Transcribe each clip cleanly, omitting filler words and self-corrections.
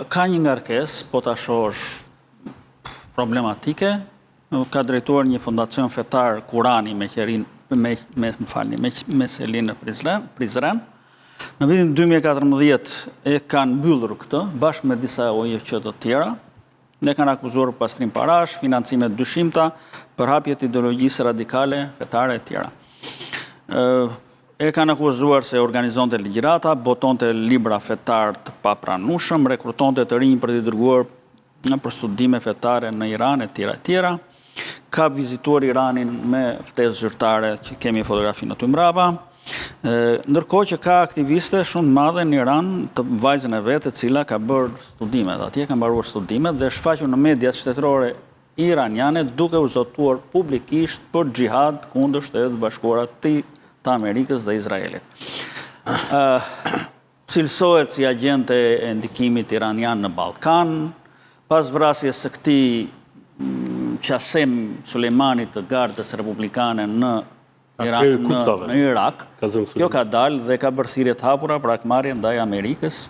Ka një ngarkesë, po ta shohësh problematike, ka drejtuar një fondacion fetar Kurani me qerin, me, me, më falni, me, me selinë në Prizren, Prizren. Në vitin 2014 e kanë mbyllur këtë, bashkë me disa OJQ të tjera. E kanë akuzuar për pastrim parash, financime të dyshimta, përhapje të ideologjisë radikale, fetare e tjera. E kanë akuzuar se organizonte ligjërata, botonte libra fetar të papranueshëm, rekrutonte të rinj për t'i dërguar në për studime fetare në Iran e tjera e tjera. Ka vizituar Iranin me ftesë zyrtare që kemi fotografinë aty mbrapa. Ndërkohë që ka aktiviste shumë të madhe në Iran të vajzën e vet e cila ka bërë studimet atje, ka mbaruar studimet dhe është shfaqur në mediat shtetërore iraniane duke u zotuar publikisht për xhihad kundër Shteteve të Bashkuara të të Amerikës dhe Izraelit. Cilësohet si agjente e ndikimit iranian në Ballkan, pas vrasjes së këtij Qasem Sulejmanit të Gardës Republikane në Iran, në Irak, kjo ka dalë dhe ka bërë thirrje të hapura për hakmarrje ndaj Amerikës,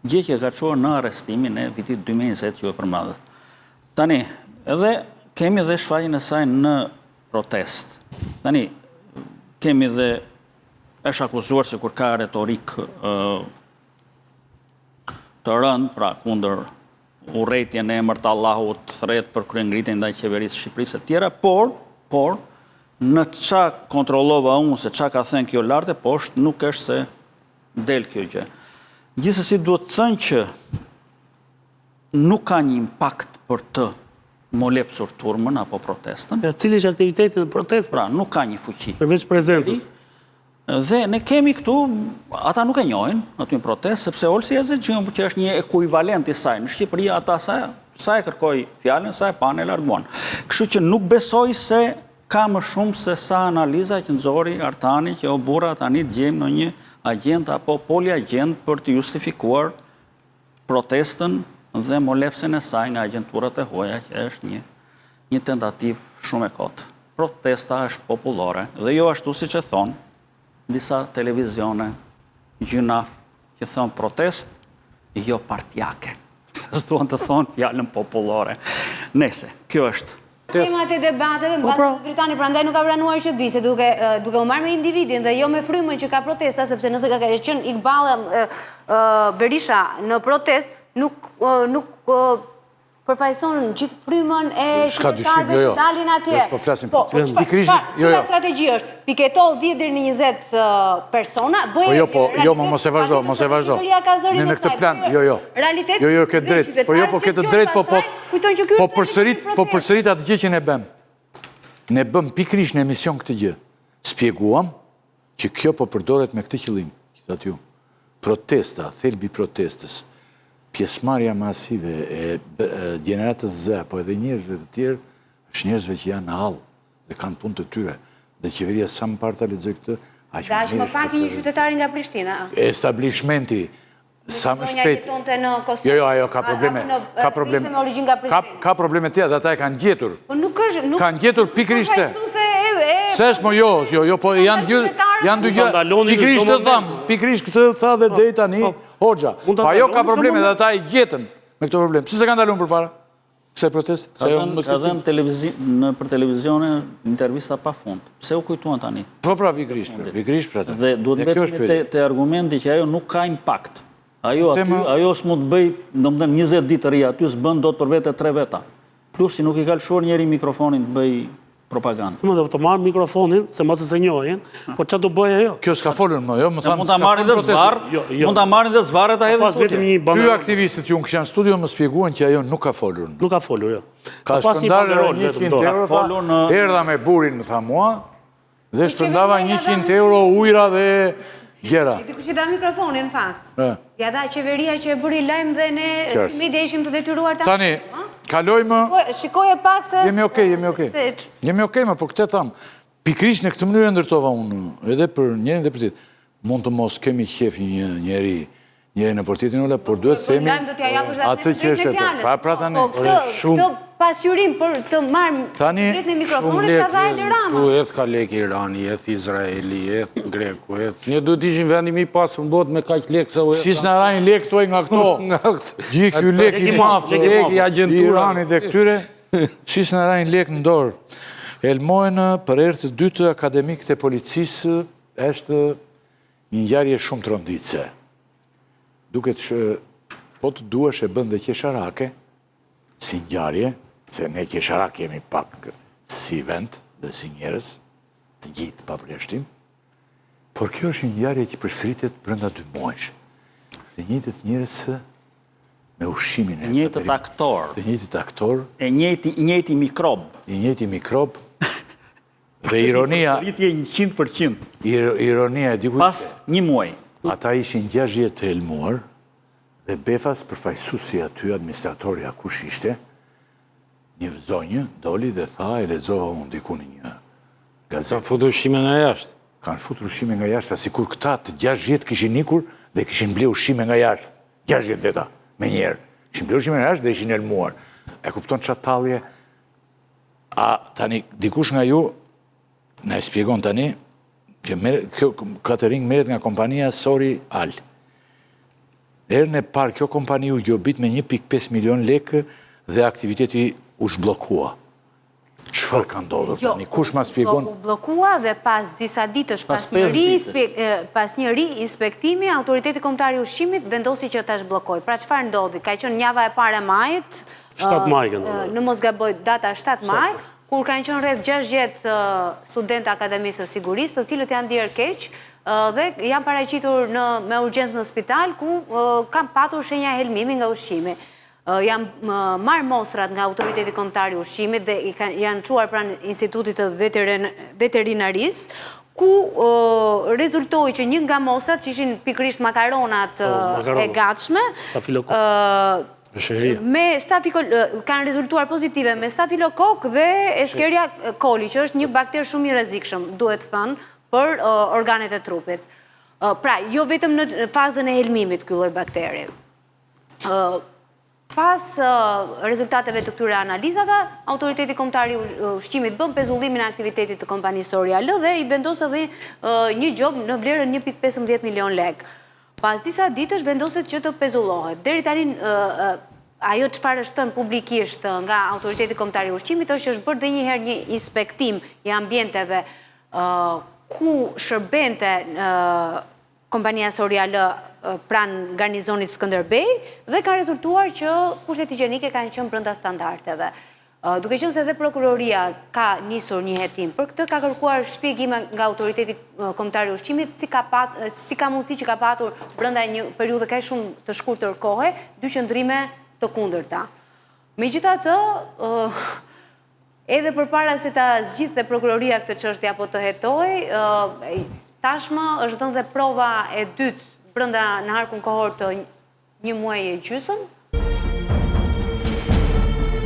gjë që ka çuar në arrestimin e vitit 2020 që ju e përmendët. Tani, edhe kemi dhe shfaqjen e saj në protestë. Tani, kemi dhe është akuzuar sikur ka retorikë të rëndë, pra kundër urrejtje në emër të Allahut, thërret për kryengritje ndaj qeverisë së Shqipërisë e tjera, por, por, në ça kontrollova unë se ça ka thënë kjo lart e poshtë, nuk është se del kjo gjë. Gjithsesi duhet të thënë që nuk ka një impakt për të molepsur turmën apo protestën. Ja, cili është aktiviteti në protestë? Pra, nuk ka një fuqi. Përveç prezencës. Dhe ne kemi këtu, ata nuk e njohin aty në protestë, sepse Olsi Jazexhiun, që është një ekuivalent i saj në Shqipëri, ata sa, sa e kërkoi fjalën, sa e panë e larguan. Kështu që nuk besoj se ka më shumë se sa analiza që nxori Artani, që o burra tani të gjejmë ndonjë agjent apo poliagjent për të justifikuar protestën dhe molepsjen e saj nga agjenturat e huaja, që është një një tentativë shumë e kotë. Protesta është popullore dhe jo ashtu siç e thonë disa televizione gjynaf që thonë protestë jo partiake. Se s'duan të thonë fjalën popullore. Nejse, kjo është. Temat e debateve, po, pra. Dritani prandaj nuk ka pranuar që të vijë, se duke duke u marrë me individin dhe jo me frymën që ka protesta, sepse nëse ka qenë Igballe Berisha në protestë, nuk nuk përfaqëson gjithë frymën e qytetarëve jo, jo. që dalin atje. Jo, po flasim po, për po, pikërisht, jo, jo. Cila strategji është? Piketo 10 deri në 20 persona, bëj Po jo, po, jo, mos e vazhdo, mos e vazhdo. Ne në këtë plan, jo, jo. Realitet. Jo, jo, ke drejt. Po jo, po ke të drejt, po po. Kujtojnë që ky po përsërit, po përsërit atë gjë që ne bëmë. Ne bëmë pikërisht në emision këtë gjë. Spjeguam që kjo po përdoret me këtë qëllim, që thatë ju, protesta, thelbi i protestës, pjesëmarrja masive e gjeneratës Z apo edhe njerëzve të tjerë, është njerëzve që janë në hall dhe kanë punë të tyre. Dhe qeveria sa më parë ta lexojë këtë, aq më mirë. Dhe aq më pak i një qytetari nga Prishtina. Establishmenti Sa më shpejt. Jo, jo, ajo ka probleme. Ka probleme. Ka probleme tjera dhe ata e kanë gjetur. Po nuk është nuk kanë gjetur pikërisht. Se është mo jo, jo, jo, po janë dy janë dy gjë. Pikërisht të tham, pikërisht këtë tha dhe po, deri tani po. Hoxha. Po ajo ka probleme dhe ata e gjetën me këtë problem. Pse s'e kanë ndaluar përpara? Pse protestë? Ka dhënë ka dhënë televizi nëpër televizione intervista pa fund. Pse u kujtuan tani? Po pra pikërisht, pra, pikërisht pra. Dhe duhet mbetemi te, te argumenti që ajo nuk ka impakt. Ajo aty, ajo s'mund të bëj, domethënë 20 ditë rri aty, s'bën dot për vete tre veta. Plus si nuk i ka lëshuar njeri mikrofonin të bëj propagandë. Më dhe të marrë mikrofonin, se mbase s'e njohin, po ça do bëjë ajo? Kjo s'ka folur më, jo, më thanë... Mund ta marrin dhe zvarrë, jo, jo. mund ta marrin dhe zvarrë ta hedhin tutje. vetëm një Dy aktivistët që unë kisha në studio më spjeguan që ajo nuk ka folur. Nuk ka folur, jo. Ka shpërndarë 100 euro, erdha me burin, më tha mua, dhe shpërndava 100 euro ujra dhe gjëra. E di kush i dha mikrofonin, në fakt. Ja dha qeveria që e bëri lajm dhe ne si media ishim të detyruar ta... Tani, kalojmë... Shikoje pak se... Jemi okej, jemi okej. Jemi okej, më po këtë thamë. Pikërisht në këtë mënyrë ndërtova unë, edhe për njërin dhe për tjetrin. Mund të mos kemi qejf një njeri, njërin apo tjetrin, Ola, por duhet të themi atë që është e Pra, pra tani. Po, këtë... pasqyrim për të marrë drejtën e mikrofonit ka dha Edi Rama. Tu hedh ka lekë Irani, hedh Izraeli, hedh Greku, hedh. Ne duhet ishim vendi më i pasur në botë me kaq lekë sa u hedh. Si s'na rajnë lekë këto nga këto? Gjithë ky lek i madh, lek i agjenturave. Iranit dhe këtyre, si s'na rajnë lekë në dorë. Helmohen për herë të dytë akademikët e policisë është një ngjarje shumë tronditëse. Duket që po të duash e bën dhe qesharake, si ngjarje, se ne qesharak jemi pak si vend dhe si njerëz, të gjithë pa përjashtim, por kjo është një ngjarje që përsëritet brenda dy muajsh. Të njëjtët njerëz me ushqimin e... Të njëjtët aktorë. Të njëjtët aktorë. E njëjti, i njëjti mikrob. I njëjti mikrob. Dhe ironia... Përsëritje 100%. Ironia e diku... Pas një muaj. Ata ishin 60 të helmuar, Dhe befas përfaqësuesi aty, administratori a kush ishte, një zonjë doli dhe tha, e lexova unë diku në një gazetë. Kanë futur ushqime nga jashtë. Kanë futur ushqime nga jashtë, sikur këta të 60 kishin ikur dhe kishin ble ushqime nga jashtë. 60 veta, menjëherë. Kishin ble ushqime nga jashtë dhe ishin helmuar. E kupton ça tallje? A tani dikush nga ju na e shpjegon tani që kjo catering merret nga kompania Sori Al. Herën e parë kjo kompani u gjobit me 1.5 milion lekë dhe aktiviteti u zhbllokua. Çfarë ka ndodhur jo, tani? Kush ma shpjegon? U bllokua dhe pas disa ditësh, pas një pas një riinspektimi, Autoriteti Kombëtar i Ushqimit vendosi që ta zhbllokojë. Pra çfarë ndodhi? Ka qenë java e parë e majit, 7 maj ka ndodhur. Në mos gaboj data 7 maj, kur kanë qenë rreth 60 studentë të Akademisë së Sigurisë, të cilët janë ndier keq dhe janë paraqitur në me urgjencë në spital ku kanë patur shenja helmimi nga ushqimi. Janë marrë mostrat nga Autoriteti Kombëtar i Ushqimit dhe janë çuar pranë Institutit të Veterinarisë, ku rezultoi që një nga mostrat që ishin pikërisht makaronat po, e gatshme, Me kanë rezultuar pozitive me stafilokok dhe Escherichia coli, që është një bakter shumë i rrezikshëm, duhet thënë, për organet e trupit. Pra, jo vetëm në fazën e helmimit ky lloj bakteri. Pas rezultateve të këtyre analizave, Autoriteti Kombëtar i Ushqimit bën pezullimin e aktivitetit të kompanisë Sorial dhe i vendos edhe një gjobë në vlerën 1.15 milion lekë. Pas disa ditësh vendoset që të pezullohet. Deri tani ajo çfarë është thënë publikisht nga Autoriteti Kombëtar i Ushqimit është që është bërë dhe një herë një inspektim i ambienteve ku shërbente kompania Sorial pranë garnizonit Skënderbej dhe ka rezultuar që kushtet higjienike kanë qenë brenda standardeve. Duke qenë se dhe prokuroria ka nisur një hetim për këtë, ka kërkuar shpjegime nga Autoriteti Kombëtar i Ushqimit si ka si ka mundësi që ka patur brenda një periudhe kaq shumë të shkurtër kohe dy qëndrime të kundërta. Megjithatë, edhe përpara se ta zgjidhte prokuroria këtë çështje apo të hetohej, tashmë është dhënë dhe prova e dytë brenda në harkun kohor të një muaji e gjysmë.